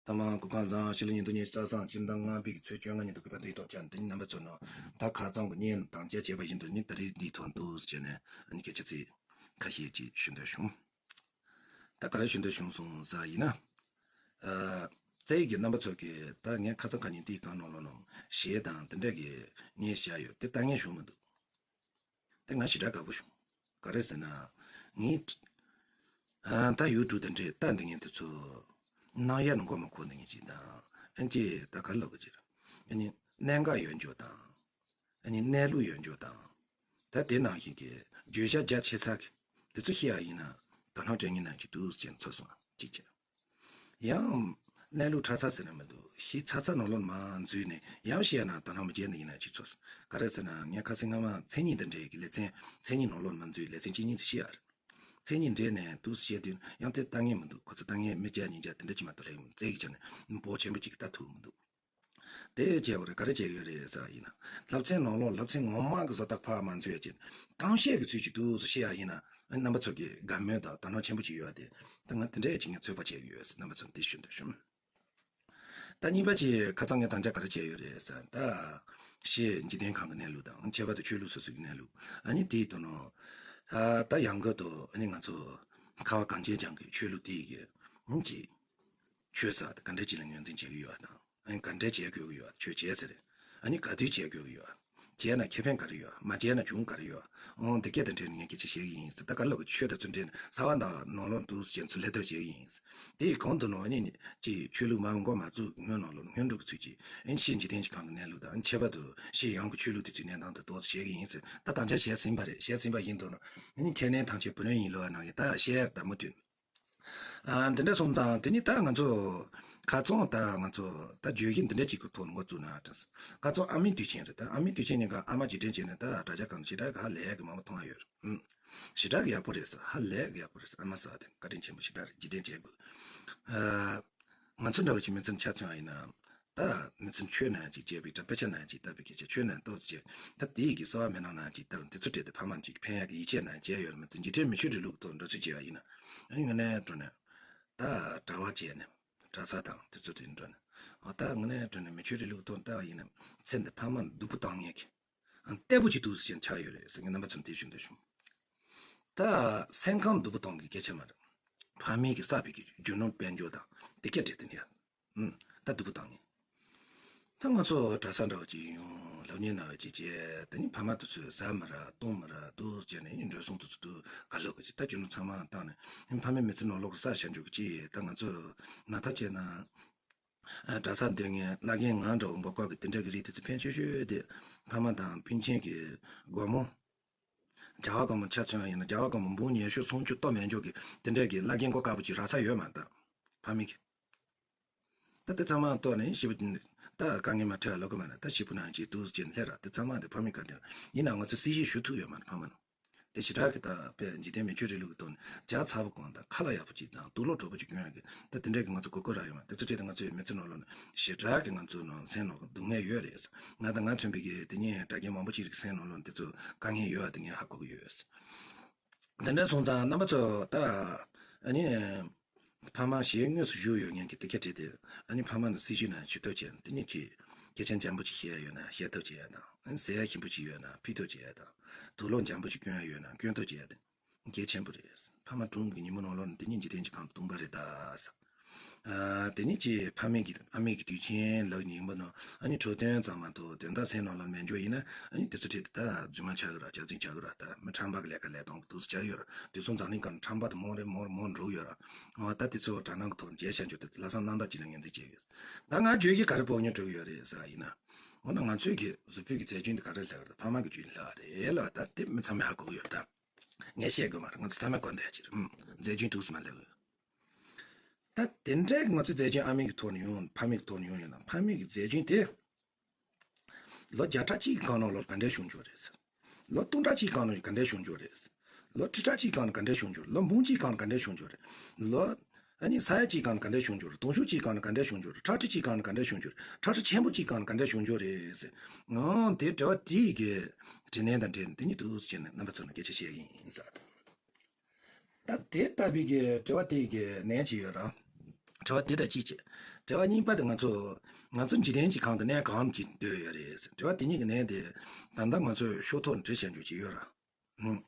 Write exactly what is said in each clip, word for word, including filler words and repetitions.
ཐ་མ་སྐུ་ཁམས་བཟང་། ཕྱི་ལོ་ཉིས་སྟོང་ཉི་ཤུ་རྩ་གསུམ་ཕྱི་ཟླ་ལྔ་པའི་གི་ཚེས་བཅོ་ལྔ་ཉིན་དུ་གི་བར་དུ་ཡིག་ཐོག་བཅར་འདི་ཉིད་རྣམ་པ་ཚོ་ནང་ད་ཁ་རྩང་གི་བརྙན་དང་བཅས་བྱས་པ་བཞིན་དུ་ནི་ད་རེས་འདིའི་ཐོག་འདུག་ཟེར་ནས་ཨ་ནི་སྐད་ཆ་ཚིག་ཁ་ཤས་ཅིག་ཞུ་འདོད་བྱུང་། ད་ག་རེ་ཞུ་འདོད་བྱུང་སོང་ཟེར་ཡིན་ན། ཨ། བཙལ་ཡིག་གི་རྣམ་པ་ཚོ་གིས་ད་ངས་ཁ་རྩང་ཁ་ཉིན་དེའི་སྒང་ནང་ལོགས་ནང་གཞས་དང་དེ་འདྲ་གི་བརྙན་བཞག་ཡོད་དེ་ལྟ་ངན་བྱུང་མི་འདུག་དེ་ང་ཞེ་དྲག་དགའ་པོ་བྱུང་། ག་རེ་ཟེར་ན། ངས་ཨ། ད་ཡུ་ཊུབ་དེ་འདྲས་ལྟ་འདི་ངན་དེ་ཚོ་གནང་ཡ་ནང་མགོ་མ་འཁོར་འདི་ངན་ཅིག་དང་ཨ་ནི་ཅིག་ད་ག་རེ་ལབ་དགོས་ཅིག་ཨ་ནི་གནད་འགག་ཡོད་འཇོག་དང་། ཨ་ནི་གནས་ལུགས་ཡོད་འཇོག་དང་། ད་དེ་ནང་བཞིན་གྱི་བརྗོད་བྱ་རྒྱ་ཆེ་ཚ་གི་དེ་ཚོ་ཤེས་ཡ་ཡིན་ན་དོ་སྣང་སྤྲད་ངེས་ན་ཅིག་འདུག་ཅེས་ཚོར་སོང་ཅིག་བྱས། ཡང་གནས་ལུགས་ཁྲ་ཚ་ཟེར་ན་མི་འདུག་ཤི་ཚ་ཚ་ནང་ལོགས་མ་འཛུལ་ནས་ཡང་བཤད་ན་དོ་སྣང་མི་བྱེད་ནི་ཡིན་ན་ཅིག་ཚོར་སོང་། ག་རེ་ཟེར་ན་ངས་ཁ་སང་སྔ་མ་མཚན་ཉིད་དང་འབྲེལ་གྱི་ལེ་ཚན་མཚན་ཉིད་ནང་ལོགས་མ་འཛུལ་ལེ་ཚན་གཅིག་གཉིས་ཅིག་བཤད་ཡ་རེད། མཚན་ཉིད་འབྲེལ་ནས་འདུག་བཤད་དུས་ཡང་དེ་ལྟ་ངན་མི་འདུག་ཁོ་ཚོ་ལྟ་ངན་མི་བརྒྱ་ཉིས་བརྒྱ་དེ་འདྲ་ཅིག་མ་གཏོགས་ལས་རྩེ་གི་ཆ་ནས་འབོ་ཆེན་པོ་ཅིག་ལྟ་ཐུབ་མི་འདུག་དེ་བྱས་པ་རེད། ག་རེ་བྱས་ཡོད་རེད་ཟེར་བ་ཡིན་ན། སློབ་ཚན་ནང་ལོགས་སློབ་ཚན་ངོ་མ་གི་བཟོ་ལྟ་ཕར་མ་འཛུལ་ཡ་ཅིག་གཏམ་བཤད་ཀྱི་ཚུལ་གྱིས་འདུག་སེ་བཤད་ཡ་ཡིན་ན་རྣམ་པ་ཚོ་གི་དགའ་མོས་དང་དོ་སྣང་ཆེན་པོ་ཅིག་ཡོད་དེ། ད་ང་དེ་འདྲ་ཅིག་ངས་ཚོད་དཔག་བྱས་ཡོད་རྣམ་པ་ཚོར་འདི་ཞུ་འདོད་བྱུང་། ད་གཉིས་པ་ཅིག་ཁ་སང་ངས་དམ་བཅའ་ག་རེ་བྱས་ཡོད་རེད་ཟེར་ན། ད་ཤེས་འཇིག་རྟེན་ཁམས་ཀྱི་གནས་ལུགས་དང་ཁྱད་པར་དུ་ཆོས་ལུགས་སོ་སོ་གི་གནས་ལུགས་ཨ་ནི་དེའི་དོན་ནོ། ད་ཡང་སྐོར་དུ་ཨ་ནི་ང་ཚོ་ཁ་བ་གངས་ཅན་ལྗོངས་ཀྱི་ཆོས་ལུགས་དེའི་གི་ཅིག་ཆོས་ཟེར་དེ་ག་འདྲ་ཅིག་ལ་ངོས་འཛིན་བྱེད་ཀྱི་ཡོད་དང་། ཨ་ནི་ག་འདྲ་བྱེད་དགོས་ཀྱི་ཡོད། ཆོས་བྱེད་ཟེར། ཨ་ནི་ག་དུས་བྱེད་དགོས་ཀྱི་ཡོད། བྱས་ན་ཁེ་ཕན་ག་རེ་ཡོད། མ་བྱས་ན་གྱོང་ག་རེ་ཡོད། འོང་དེ་སྐད་དང་འབྲེལ་ནས་ངས་སྐད་ཆ་བཤད་ཀྱི་ཡིན་ཟེར། ད་ག་ལོག་གི་ཆོས་དང་ཚུལ་འབྲེལ་ནས་ས་བ་དང་ནང་ལོགས་འདུག་ཅན་ཚུལ་ལྷད་ཐོག་བྱེད་ཀྱི་ཡིན། དེའི་གོང་དུ་ནང་ནས་ཅིག་ཆོས་ལུགས་མ་མགོ་མ་བཙུགས་སྔོན་ནང་ལོགས་སྔོན་འགྲོ་གི་ཚུལ་གྱིས་ཨ་ནི་ཤེས་འཇིག་རྟེན་གྱི་ཁམས་ཀྱི་གནས་ལུགས་དང་ཨ་ནི་ཁྱད་པར་དུ་ཤེས་ཡོངས་ཀྱི་ཆོས་ལུགས་དེ་ཚོའི་གནས་སྟངས་དེ་འདུག་བཤད་ཀྱི་ཡིན་ཟེར། ད་དམ་བཅའ་བྱས་ཟིན་པ་རེད། བྱས་ཟིན་པ་ཡིན་དུས་ནང་ཨ་ནི་ཁས་ལེན་དང་ཆེད་བུ་ལོན་ཡིན་ལོ་ཨ་ནང་ཡིན་ད་བཤད་ད་མུ་མཐུད། ཨ། འདི་འདྲ་སོང་ཙང་དེ་ནི་ད་ང་ཚོ་ཁ་རྩང་ད་ང་ཚོ་ད་བརྗོད་གཞི་འདི་འདྲ་ཅིག་གི་ཐོག་ནས་འགོ་བཙུགས་ན་ད་ཁ་རྩང་ཨ་མའི་དུས་ཆེན་རེད། ད་ཨ་མའི་དུས་ཆེན་ཉིན་ཀ་ཨ་མ་རྗེས་དྲན་བྱས་ནས་ད་དྲ་རྒྱ་སྒང་ཞེ་དྲག་གི་ཧ་ལས་གི་མང་པོ་མཐོང་ཡ་ཡོད་རེད། ཨུམ། ཞེ་དྲག་གི་ཡག་པོ་རེད་ཟེར། ཧ་ལས་གི་ཡག་པོ་རེད་ཟེར། ཨ་མ་ཟེར་བ་དེ་བཀའ་དྲིན་ཆེན་པོ་ཞེ་དྲག་རེད། རྗེས་དྲན་བྱེད་དགོས། ཨ། ང་ཚོ་འདྲ་བོ་ཅིག་མི་ཚེ་ཆ་མཚོན་པ་ཡིན་ན། ད་མི་ཚེ་ཆོས་ནང་ཅིག་བྱས་པའི་དྲ་དཔེ་ཆ་ནང་ཅིག་ལྟ་བུའི་སྐད་ཆ་ཆོས་ནང་ཏོག་ཙམ་བྱས། ད་དེའི་གི་གསོ་བ་མི་ནང་ནང་ཅིག་ལྟ་བུ་འདི་ཚོ་བྲིས་ཏེ་ཕ་མ་ཅིག་ཕན་ཡག་གི་ཡིད་ཆེས་ནང་བྱས་ཡོད་རེད། མི་ཚེ་འཇིག་རྟེན་མི་ཆོས་འབྲེལ་ལུགས་ཐོག་འགྲོ་ཚུལ་བྱས་པ་ཡིན་ན། ཨ་ནི་ངོས་ནས་འགྲོ་ནས་ད་གྲྭ་པ་བྱས་ནས་གྲྭ་ས་དང་དེ་ཚོ་དེ་འགྲོ་ནས་ཨ་ད་ངོས་ནས་འགྲོ་ནས་མི་ཆོས་འབྲེལ་ལུགས་ཐོག་ལྟ་བ་ཡིན་ན་ཚེ་འདི་ཕ་མ་སྡུག་པོ་བཏང་མཁན་གི་ཨ་ལྟད་པོ་ཅིག་འདུག་ཟེར་ཆགས་ཡོད་རེད་ཟེར་ངས་རྣམ་པ་ཚོར་འདི་ཞུ་འདོད་བྱུང་། ད་སེམས་ཁམས་སྡུག་པོ་གཏོང་གི་སྐད་ཆ་མ་རེད། ཕ་མས་ཀྱི་བསགས་པའི་གི་རྒྱུ་ནོར་དཔལ་འབྱོར་དང་དེ་སྐད་བྲིས་དེ་ནི་ཡ། ཨུམ། ད་སྡུག་པོ་བཏང་ངེས། ད་ང་ཚོ་གྲྭ་ས་འདྲ་བ་ཅིག་ཡོང་། སློབ་གཉེར་གནང་བ་ཅིག་བྱས། དེ་ནི་ཕ་མ་དེ་ཚོས་ཟ་མི་རག་གཏོང་མི་རག་འདུག་བྱས་ནས་ཨ་ནི་འགྲོ་སོང་དེ་ཚོ་དུ་ག་ལོག་གི་ཅིག་ད་རྒྱུ་ནོར་ཚང་མ་བཏང་ནས་ཨ་ནི་ཕ་མའི་མི་ཚེ་ནང་ལོགས་ཀྱི་ས་ཞ་འཇོག་གི་ཅིག་ད་ང་ཚོ་མ་མཐའ་བྱས་ན། གྲྭ་སར་སྡོད་མཁན་བླ་རྒན་ང་འདྲ་བོ་མགོ་སྐོར་གྱི་དེ་འདྲ་གི་རིགས་དེ་ཚོ་ཕན་ཆོད་ཆོད་དེ། ཕ་མ་དང་སྤུན་མཆེད་ཀྱི་སྒོར་མོ། རྒྱ་གར་སྒོར་མོ་ཆ་མཚོན་པ་ཡིན་ན་རྒྱ་གར་སྒོར་མོ་འབུམ་ཉི་ཤུ་སུམ་ཅུ་ལྟོ་མེད་འཇོག་གི་དེ་འདྲ་གི་བླ་རྒན་མགོ་དཀར་པོ་ཅིག་རག་ས་ཡོད་མ་རེད་ད། ཕ་མེས་ཀྱི། ད་དེ་ཚང་མ་གཏོར་ནས་ཞེ་པོ་ད་དཀའ་ངལ་མ་འཕྲད་ལོ་གི་མ་ན་ད་ཞེ་པོ་ནང་ཅིག་འདུག་ཅེས་སླེབས་ར། དེ་ཚང་མ་དེ་ཕ་མེས་བཀའ་དྲིན་ཡིན་ན་ང་ཚོ་སྲིད་ཞི་ཞུ་ཐུབ་ཡོད་མ་རེད་ཕ་མ་ནང་། དེ་ཞེ་དྲག་གི་ད་དཔེ་འཇིག་རྟེན་མི་ཆོས་འབྲེལ་ལུགས་ཀྱི་ཐོག་ནས་ཇ་ཚ་པོ་གང་དང་ཁ་ལག་ཡག་པོ་ཅིག་དང་དུག་ལོག་དྲོ་པོ་ཅིག་གྱོན་ཡག་གི་ད་དེ་འདྲས་ཀྱི་ང་ཚོ་གོ་སྐབས་རག་ཡོད་མ། དེ་ཚོ་ཁྲིད་དེ་ང་ཚོའི་མི་ཚེ་ནང་ལོགས་ནས་ཞེ་དྲག་གི་ང་ཚོ་ནང་སེམས་ནང་སྡུག་བསྔལ་ཡོད་རེད། ང་དང་ང་མཚོན་པའི་གི་དེ་ཉིད་དྲ་རྒྱའི་མང་པོ་ཅིག་གི་སེམས་ནང་ལོགས་ནས་དེ་ཚོ་དཀའ་ངལ་ཡོད་པ་དེ་ངས་ཧ་གོ་གི་ཡོད། དེ་འདྲ་སོང་ཙང་རྣམ་པ་ཚོ་ད་ཨ་ནི། ཕ་མ་ཞེ་དངོས་སུ་བཞུགས་ཡོད་མཁན་གྱི་དེ་སྐད་བྲིས་ཏེ་ཨ་ནི་ཕ་མ་ནི་སྲིད་ཞུ་ན་ཞུ་ཐབས་བྱས་དེ་ནི་ཅིག་སྐད་ཆ་འཇམ་པོ་ཅིག་བཤད་ཡ་ཡོད་ན་བཤད་ཐབས་བྱེད་ཡ་དང་ཨ་ནི་ཟས་ཡ་ཞིམ་པོ་ཅིག་ཡོད་ན་ཕུལ་ཐབས་བྱེད་ཡ་དང་དུག་ལོག་འཇམ་པོ་ཅིག་གྱོན་ཡ་ཡོད་ན་གྱོན་ཐབས་བྱེད་ཡ་དེ་གལ་ཆེན་པོ་རེད། ཕ་མ་གྲོངས་ཀྱི་ཉིན་མོ་ནང་ལོགས་ནི་དེ་ཉིད་འཇིག་རྟེན་གྱི་ཁམས་སྟོང་པ་རེད་ད། ཨ་དེ་ནི་ཅི་ཕ་མེས་ཀྱི་ཨ་མེས་ཀྱི་དུས་ཆེན་ལགས་ཉིན་མོ་ནང་ཨ་ནི་འཕྲོད་བསྟེན་ཙམ་མ་གཏོགས་དོན་དག་སེམས་ནང་ལ་མེད་འཇོག་ཡིན་ན་ཨ་ནི་དེ་ཚོ་ཁྲིད་དེ་ད་རྫུན་མ་ཆགས་ཀྱི་ར་ཆགས་རྫུན་ཆགས་ཀྱི་ར་ད་མི་ཁྲམ་པ་གི་ལས་ཀ་ལས་སྟངས་དུས་སུ་ཆགས་ཡོད་ར། དུས་སུ་འཛམ་གླིང་སྒང་ལ་ཁྲམ་པ་དེ་མང་རེ་མང་རེ་མང་འགྲོ་གི་ཡོད་ར། འོ་ད་དེ་ཚོ་དྲ་སྣང་གི་ཐོག་མཇལ་ཤར་འཇོག་དེ་ལྷག་བསམ་རྣམ་དག་ཅིག་ལ་ངོས་འཛིན་བྱས་ཡོད། ད་ང་བརྗོད་གཞི་ག་རེ་ཕོག་ཉོ་འགྲོ་གི་ཡོད་རེད་ཟེར་བ་ཡིན་ན། འོ་ན་ང་ཚོས་ཀྱི་གཟུགས་པོའི་གི་རྫས་རྒྱུན་དེ་ག་རེ་ལྷག་རེད། ཕ་མ་གི་རྒྱུན་ལྷག་རེད་ལ་ད་དེ་མི་ཚང་མས་ཧ་གོ་གི་ཡོད་ད། ངས་བཤད་དགོས་མ་རེད། ང་ཚོ་ཚང་མས་གོ་བདེ་ཅིག་རེད། ཨུམ། རྫས་རྒྱུན་དུས་སུ་མ་སླེབས་ཡོད། ད་དེ་འདྲའི་ང་ཚོའི་རྫས་རྒྱུན་ཨ་མའི་གི་ཐོག་ནས་ཡོང་ཕ་མའི་གི་ཐོག་ནས་ཡོང་ཡོད་ན་ཕ་མའི་གི་རྫས་རྒྱུན་དེ། ལོ་བརྒྱ་ཕྲག་གཅིག་གི་སྒང་ནང་ལོགས་ག་འདྲའི་བྱུང་ཆོག་རེད། ལོ་སྟོང་ཕྲག་གཅིག་གི་སྒང་ནང་ག་འདྲའི་བྱུང་ཆོག་རེད། ལོ་ཁྲི་ཕྲག་གཅིག་གི་སྒང་ནང་ག་འདྲའི་བྱུང་ཆོག་ལོ་འབུམ་གཅིག་གི་སྒང་ནང་ག་འདྲའི་བྱུང་ཆོག་རེད། ལོ། ཨ་ནི་ས་ཡ་གཅིག་གི་སྒང་ནང་ག་འདྲའི་བྱུང་ཆོག་རེད། དུང་ཕྱུར་གཅིག་གི་སྒང་ནང་ག་འདྲའི་བྱུང་ཆོག་རེད། ཁྲག་ཁྲིག་གཅིག་གི་སྒང་ནང་ག་འདྲའི་བྱུང་ཆོག་རེད། ཁྲག་ཁྲིག་ཆེན་པོ་གཅིག་གི་སྒང་ནང་ག་འདྲའི་བྱུང་ཆོག་རེད་ཟེར། ཨང་དེ་དྲི་བ་དེའི་གི་དྲི་ལན་དང་འབྲེལ་ནས་དེ་ཉིད་དུ་བྱས་ནས་རྣམ་པ་ཚོ་ལ་སྐད་ཆ་བཤད་ཀྱི་ཡིན་ཟེར། ད་དེ་ལྟ་བུའི་གི་དྲི་བ་དེའི་གི་ལན་ཅིག་ཡོད་ར། དྲི་བ་དེ་ལྟར་ཅིག་བྱས། དྲི་བ་གཉིས་པ་དེ་ང་ཚོ་ང་ཚོ་འཇིག་རྟེན་གྱི་ཁམས་དེ་གནས་གང་ཅིག་སྡོད་ཡོད་རེད་ཟེར། དྲི་བ་དེ་གཉིས་ཀྱི་ལན་དེ་ད་ལྟ་ང་ཚོས་ཤོག་ཐོག་འབྲི་བྱ་རྒྱུ་ཅིག་ཡོད་ར། ཧུམ།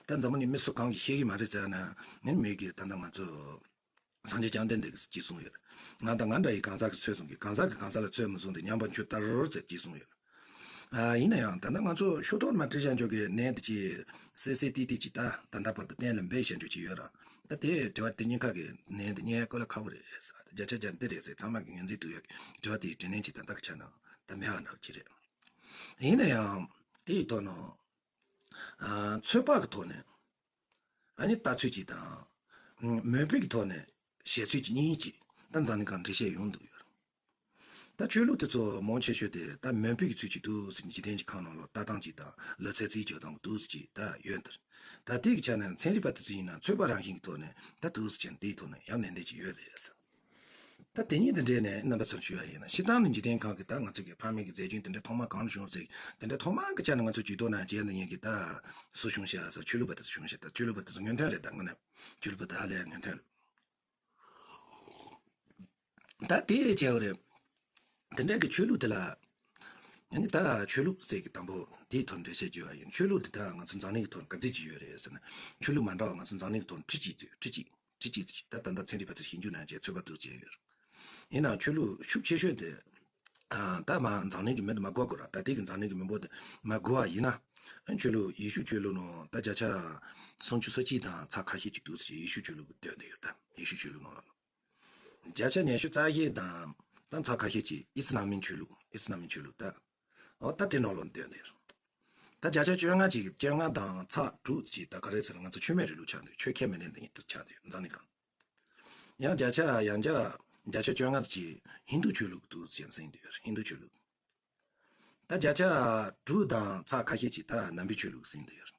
ད་འཛམ་བུ་གླིང་མི་སུ་གང་གིས་ཤེས་ཀྱི་མ་རེད་ཟེར་ན། ངས་མོས་ཀྱིས་ད་ལྟ་ང་ཚོ་སངས་རྒྱས་བཅོམ་ལྡན་འདས་ཀྱིས་ཅིག་གསུངས་ཡོད། ང་དང་ང་འདྲ་ཡི་གང་ཟག་གིས་ཚོད་བཟུང་གི། གང་ཟག་གིས་གང་ཟག་ལ་ཚོད་མི་བཟུང་སྟེ། མཉམ་པར་འཁྱུད་ལྟར་ཟེར་ཅིག་གསུངས་ཡོད། ཨ། ཡིན་ན་ཡང་ད་ལྟ་ང་ཚོ་ཤོག་ཐོག་མ་འབྲི་བྱ་རྒྱུ་གི་ལན་དེ་ཅིག་གསལ་གསལ་ཏིག་ཏིག་ཅིག་ད་ད་ལྟ་བར་དུ་གཏན་ལ་འབེབས་བྱ་རྒྱུ་ཅིག་ཡོད་ར། ད་དེ་དྲི་བ་དེ་གཉིས་ཀ་གི་ལན་དེ་རྙེད་དཀའ་ལས་ཁག་པོ་རེད་ཟེར། བརྒྱ་ཆ་བརྒྱ་འདི་རེད་ཟེར་ཚང་མ་གིས་ངོས་འཛིན་ཐུབ་ཡག་གི་དྲི་བ་དེའི་དྲིས་ལན་ཅིག་ད་ལྟ་གི་ཆ་ནས་ད་མེད་པ་འདྲ་བོ་ཅིག་རེད། ཡིན་ན་ཡང་དེ་ཡི་ཐོག་ནས། ཨ། ཚོད་དཔག་གི་ཐོག་ནས། ཨ་ནི་ལྟ་ཚུལ་གཅིག་དང་། མོས་པའི་གི་ཐོག་ནས་བཞེད་ཚུལ་གཅིག་གཉིས་ཀྱིས་ད་འཛམ་གླིང་སྒང་འགྲེལ་བཤད་ཡོང་འདུག་ཡོད། ད་ཆོས་ལུགས་དེ་ཚོ་མང་ཆེ་ཤོས་དེ་ད་མོས་པའི་གི་ཚུལ་གཅིག་འདུག་ཟེར། འཇིག་རྟེན་གྱི་ཁམས་ནང་ལ་ལྟ་སྟངས་གཅིག་དང་ལུས་རྩལ་རྩིས་སྤྱོད་སྟངས་འདུག་ཟེར་གཅིག་ད་ཡོད་འདུག། ད་དེ་གི་ཆ་ནས་ཚན་རིག་པ་དེ་ཚོ་ཡིན་ན་ཚོད་དཔག་རང་བཞིན་གྱི་ཐོག་ནས་ད་འདུག་ཟེར་གྱི་འདིའི་ཐོག་ནས་ཡང་ལན་འདེབས་ཀྱི་ཡོད་རེད་ཟེར། ད་དེ་གཉིས་དང་འབྲེལ་ནས་རྣམ་པ་ཚོར་ཞུ་བ་ཡིན་ན། སྤྱིར་བཏང་ནི་འཇིག་རྟེན་ཁམས་ཀྱི་ད་ང་ཚོ་གི་ཕ་མེས་ཀྱི་མཛེས་དཔྱོད་དེ་འདྲ་ཐོག་མ་གང་ལ་བྱུང་ཟེར། དེ་འདྲ་ཐོག་མ་གི་ཆ་ནས་ང་ཚོ་ཇུས་གཏོགས་གནང་བྱས་ནས་ཡིན་གྱི་ད་སུ་བྱུང་ཤག་ཟེར། ཆོས་ལུགས་པ་དེ་ཚོ་བྱུང་ཤག། ད་ཆོས་ལུགས་པ་དེ་ཚོ་ངན་ཐོན་རེད། ད་དངོས་གནས་ཆོས་ལུགས་པ་དེ་ཧ་ལས་ངན་ཐོན་རེད། ད་དེ་བྱས་པ་རེད། དེ་འདྲ་གི་ཆོས་ལུགས་དེ་ལ་ཡང་ནི་ད་ཆོས་ལུགས་ཟེར་གྱི་དང་པོ་དེའི་ཐོག་འགྲེལ་བཤད་བྱས་པ་ཡིན། ཆོས་ལུགས་དེ་ད་ང་ཚོ་འཛམ་གླིང་གི་ཐོག་ག་ཚད་ཅིག་ཡོད་རེད་ཟེར་ན། ཆོས་ལུགས་མ་འདྲ་བ་ང་ཚོ་འཛམ་གླིང་གི་ཐོག་ཁྲི་གཅིག་ཙམ། ཁྲི་གཅིག་ཁྲི་གཅིག་ཙམ་ད་ད་ལྟ་ཚན་རིག་པ་དེ་ཞིབ་འཇུག་གནང་བྱས་ཚོད་དཔག་ཏུ་བྱས་ཡོད། ཡིན་ནའང་ཆོས་ལུགས་ཤུགས་ཆེ་ཤོས་དེ། ཨ། ད་མར་འཛམ་གླིང་གི་མི་དེ་མར་བགོ་དགོས་ར། ད་ལྟའི་གི་འཛམ་གླིང་གི་མི་འབོར་དེ་མར་བགོ་བ་ཡིན་ན། ཨ། ཆོས་ལུགས་ཡེ་ཤུ་ཆོས་ལུགས་ནང་ད་བརྒྱ་ཆ་སུམ་ཅུ་སོ་གཅིག་དང་ཚེག་ཁ་ཤས་ཅིག་འདུག་ཟེར། ཡེ་ཤུ་ཆོས་ལུགས་ཀྱི་སྡོད་དེ་ཡོད། ད་ཡེ་ཤུ་ཆོས་ལུགས་ནང་ལ། བརྒྱ་ཆ་ཉི་ཤུ་རྩ་བཞི་དང་ད་ཚེག་ཁ་ཤས་ཅིག་ཨི་སི་ལམ་མི་ཆོས་ལུགས། ཨི་སི་ལམ་མི་ཆོས་ལུགས་ད། འོ་ད་དེ་ནང་ལ་སྡོད་དེ་ཡོད། ད་བརྒྱ་ཆ་བཅོ་ལྔ་ཅིག་བཅོ་ལྔ་དང་ཚེག་དྲུག་ཅིག་ད་ག་རེ་ཟེར་ན་ང་ཚོ་ཆོས་མེད་རིང་ལུགས་ཆགས་འདུག། ཆོས་ཁས་མི་ལེན་དེ་ཉིད་དུ་ཆགས་འདུག་འཛམ་གླིང་སྒང་། ཡང་བརྒྱ་ཆ་ཡང་བརྒྱ་བརྒྱ་ཆ་བཅོ་ལྔ་ཅིག་ཧིན་རྡུ་ཆོས་ལུགས་འདུག་ཟེར་ཟིན་འདུག་ཡོད། ཧིན་རྡུ་ཆོས་ལུགས། ད་བརྒྱ་ཆ་དྲུག་དང་ཚེག་ཁ་ཤས་ཅིག་ད་ནང་པའི་ཆོས་ལུགས་ཟིན་འདུག་ཡོད།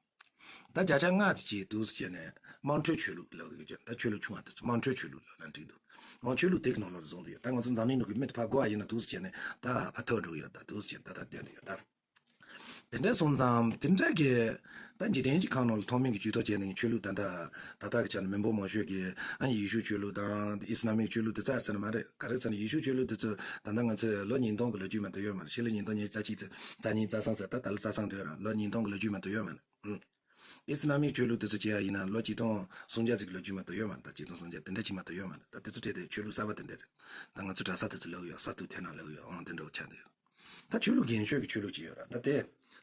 ད་བརྒྱ་ཆ་ལྔ་ཅིག་འདུག་ཟེར་ནས་དམངས་ཁྲོད་ཆོས་ལུགས་ལབ་ཀྱི་ཡོད། ད་ཆོས་ལུགས་ཆུང་བ་དེ་ཚོ་དམངས་ཁྲོད་ཆོས་ལུགས་ལབ་ན་འགྲིག་འདུག། འོ་ཆོས་ལུགས་དེ་གི་ནང་ལོགས་ལ་བཟུང་འདུག་ཡོད། ད་ང་ཚོ་འཛམ་གླིང་ནང་གི་མི་དེ་ཕར་བགོ་བ་ཡིན་ན་འདུག་ཟེར་ནས་ད་ཕར་ཐོན་འགྲོ་གི་ཡོད། ད་འདུག་ཟེར་ནས་ད་ད་སྡོད་འདུག་ཡོད་ད། དེ་འདྲ་སོང་ཙང་དེ་འདྲ་གི་ད་འཇིག་རྟེན་གྱི་ཁམས་ནང་ལ་ཐོག་མའི་གི་ཇུས་གཏོགས་བྱས་ནས་ཆོས་ལུགས་ད་ལྟ་ད་ལྟ་གི་ཆ་ནས་མི་འབོར་མང་ཤོས་ཀྱིས་ཨ་ནི་ཡེ་ཤུ་ཆོས་ལུགས་དང་ཨི་སི་ལམ་མིག་ཆོས་ལུགས་དེ་རྩ་ཟེར་ན་མ་རེད། ག་རེ་ཟེར་ན་ཡེ་ཤུ་ཆོས་ལུགས་དེ་ཚོ་ད་ལྟ་ང་ཚོས་ལོ་ཉིས་སྟོང་གི་ལོ་རྒྱུས་མ་གཏོགས་ཡོད་མ་རེད། ཕྱི་ལོ་ཉིས་སྟོང་ཉི་ཤུ་རྩ་གཅིག་ཙམ་རྩ་གཉིས་རྩ་གསུམ་ཟེར་ད་ད་ལོ་རྩ་གསུམ་དུ་ཡོད་ར། ལོ་ཉིས་སྟོང་གི་ལོ་རྒྱུས་མ་གཏོགས་ཡོད་མ་རེད། ཨུམ། ཨི་སི་ལམ་མིག་ཆོས་ལུགས་དེ་ཚོ་བྱས་ཡ་ཡིན་ན་ལོ་ཆིག་སྟོང་སུམ་བརྒྱ་ཙམ་གྱི་ལོ་རྒྱུས་མ་གཏོགས་ཡོད་མ་རེད། ད་ཆིག་སྟོང་སུམ་བརྒྱ་དེ་འདྲ་ཅིག་མ་གཏོགས་ཡོད་མ་རེད། ད་དེ་ཚོ་སྤྲད་དེ་ཆོས་ལུགས་གསར་པ་དེ་འདྲ་རེད། ད་ང་ཚོ་གྲྭ་ས་དེ་ཚོ་ལབ་ཡོད། ས་ཐུབ་དེ་ན་ལབ་ཡོད། ཨང་དེ་འདྲ་བོ་ཆགས་འདུག། ད་ཆོས་ལུགས་རྒན་ཤོས་ཀྱི་ཆོས་ལུགས་ཅིག་ཡོད་ར། ད་དེ་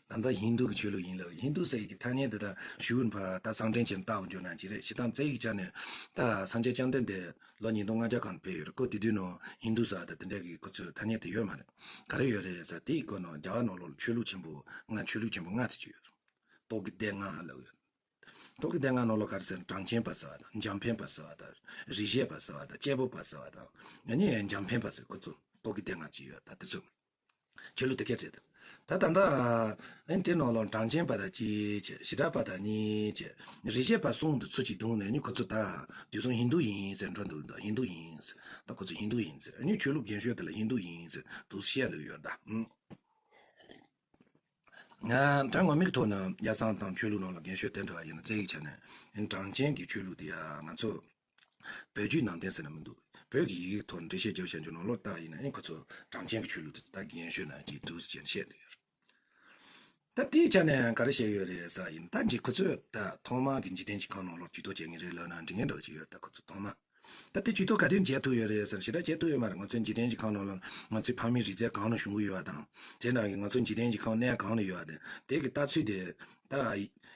ད་ལྟ་ཧིན་རྡུ་གི་ཆོས་ལུགས་ཡིན་ལབ། ཧིན་རྡུ་ཟེར་གྱི་ཐ་སྙད་འདི་ད་ཞུ་ཕ་ད་གསང་འཕྲིན་ཆེན་ལྟ་འོ་འཇོག་ན་ཅི་རེད། ཞེ་དྲག་རྩ་ཡིག་ཆ་ནས་ད་སངས་རྒྱས་བཅོམ་ལྡན་འདས་ལོ་ཉིས་སྟོང་ལྔ་བརྒྱ་གང་ཕེབས་ཡོད་རེད། ཁོ་དེ་དུས་ནང་ཧིན་རྡུ་ཟེར་བ་ད་དེ་འདྲ་གི་ཁོ་ཚོའི་ཐ་སྙད་དེ་ཡོད་མ་རེད། ག་རེ་ཡོད་རེད་ཟེར་དེའི་སྐོར་ནང་རྒྱ་གར་ནང་ལོགས་ལ་ཆོས་ལུགས་ཆེན་པོ་ལྔ། ཆོས་ལུགས་ཆེན་པོ་ལྔ་ཙམ་ཅིག་ཡོད་རེད། སྟོབས་ཀྱི་སྡེ་ལྔ་ལབ་ཡོད། སྟོབས་ཀྱི་སྡེ་ལྔ་ནང་ལོགས་ག་རེ་ཟེར་ན་གྲངས་ཅན་པ་ཟེར་བ་དང་འཇམ་དཔལ་པ་ཟེར་བ་དང་རིག་བྱེད་པ་ཟེར་བ་དང་དཔྱད་པ་ཟེར་བ་དང་ཡང་ན་འཇམ་དཔལ་པ་ཟེར་ཁོ་ཚོ་སྟོབས་ཀྱི་སྡེ་ལྔ་ཅིག་ཡོད། ད་དེ་ཚོ་ཆོས་ལུགས་དེ་ག་རེད། ད་ད་ལྟ་དེ་ནང་ལོགས་གྲངས་ཅན་པ་དང་གཅིག་བྱས། བྱེ་བྲག་པ་དང་གཉིས་བྱས། རིག་བྱེད་པ་གསུམ་དུ་ཚུར་ཅིག་བསྡུས་ནས་ནི་ཁོ་ཚོ་ད་དེང་སང་ཧིན་རྡུ་ཡིན་ཟེར་འགྲོ་འདུག། ད་ཧིན་རྡུ་ཡིན་ཟེར། ད་ཁོ་ཚོ་ཧིན་རྡུ་ཡིན་ཟེར། ཨ་ནི་ཆོས་ལུགས་རྒན་ཤོས་དེ་ལ་ཧིན་རྡུ་ཡིན་ཟེར་འདུག་བཤད་ལ་ཡོད་ད། ཨང་། ང་ད་ངོ་མའི་ཐོག་ནས་ཡ་བཟང་དང་ཆོས་ལུགས་ནང་ལ་རྒན་ཤོས་དེ་འདྲ་བ་ཡིན་ན་རྩ་ཡིག་ཆ་ནས་གྲངས་ཅན་གྱི་ཆོས་ལུགས་དེ་ཡ་ང་ཚོ་བོད་བརྒྱུད་ནང་བསྟན་ཟེར་ན་མི་འདུག། བོད་ཀྱི་ཡི་གེ་ཐོག་འགྲེལ་བཤད་རྒྱབ་བྱ་རྒྱུ་ནང་ལོགས་ལྟ་ཡིན་ན་ཨེ་ཁོ་ཚོ་གྲངས་ཅན་གྱི་ཆོས་ལུགས་དེ་ད་རྒན་ཤོས་ནང་གཅིག་འདུག་ཟེར་བཤད་འདུག་ཡོད། ད་དེའི་ཆ་ནས་ག་རེ་བཤད་ཡོད་རེད་ཟེར་ཡིན་ད་ཅིག་ཁོ་ཚོས་ད་ཐོག་མ་གི་འཇིག་རྟེན་གྱི་ཁམས་ནང་ལོགས་ཇུས་གཏོགས་བྱེད་ངེས་རེད་ལབ་ན་འགྲིག་ངེས་འདྲ་བོ་ཅིག་ཡོད། ད་ཁོ་ཚོ་ཐོག་མ། ད་དེ་ཇུས་གཏོགས་ག་དུས་བྱེད་ཐུབ་ཡོད་རེད་ཟེར་ཞེ་དྲག་བྱེད་ཐུབ་ཡོད་མ་རེད། ང་ཚོའི་འཇིག་རྟེན་གྱི་ཁམས་ནང་ལ་ང་ཚོའི་ཕ་མའི་རིག་རྩལ་གང་ནས་བྱུང་གི་ཡོད་དང་། དེ་ནང་གི་ང་ཚོའི་འཇིག་རྟེན་གྱི་ཁམས་གནས་གང་ནས་ཡོད་དང་། དེ་གི་ལྟ་ཚུལ་དེ་ད་